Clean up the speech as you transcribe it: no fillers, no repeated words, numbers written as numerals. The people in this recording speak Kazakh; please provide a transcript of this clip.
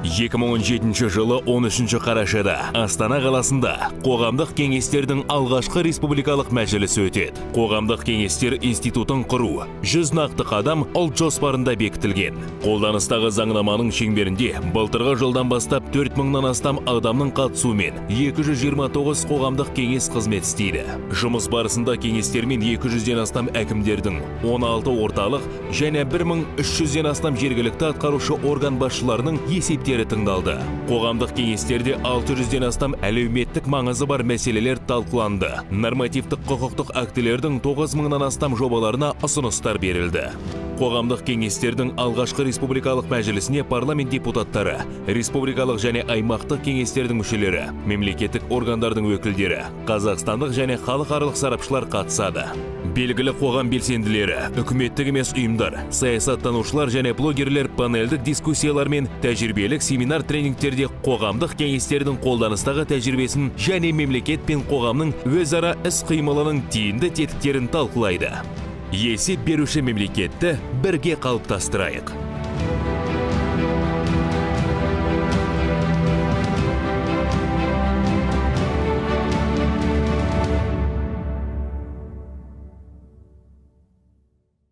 2017 жылы 13 қарашада Астана қаласында қоғамдық кеңестердің алғашқы республикалық мәжілісі өтеді. Қоғамдық кеңестер институтын құру 100 нақты қадам ұлт жоспарында бекітілген. Қолданыстағы заңнаманың шеңберінде былтырғы жылдан бастап 4 мыңнан астам адамның қатысуымен 229 қоғамдық кеңес қызмет істейді. Жұмыс барысында кеңестермен 200-ден астам әкімдердің, 16 орталық және 1300-ден астам жергілікті атқарушы орган басшыларының есептері тыңдалды. Қоғамдық кеңестерде 600-ден астам әлеуметтік маңызы бар мәселелер талқыланды. Нормативтік құқықтық актілердің 9 мыңнан астам жобаларына ұсыныстар берілді. Қоғамдық кеңестердің алғашқы республикалық мәжілісіне парламент депутаттары, республикалық және аймақтық кеңестердің мүшелері, мемлекеттік органдардың өкілдері, қазақстандық және халықаралық сарапшылар қатысады. Белгілі қоғам белсенділері, үкіметтік емес ұйымдар, саясаттанушылар және блогерлер панельдік дискуссиялар мен тәжірибелік семинар тренингтерде қоғамдық кеңестердің қолданыстағы тәжірибесін және мемлекет пен қоғамның өзара іс-қимылының тиімді тетіктерін талқылайды. Есеп беруші мемлекетті бірге қалыптастырайық.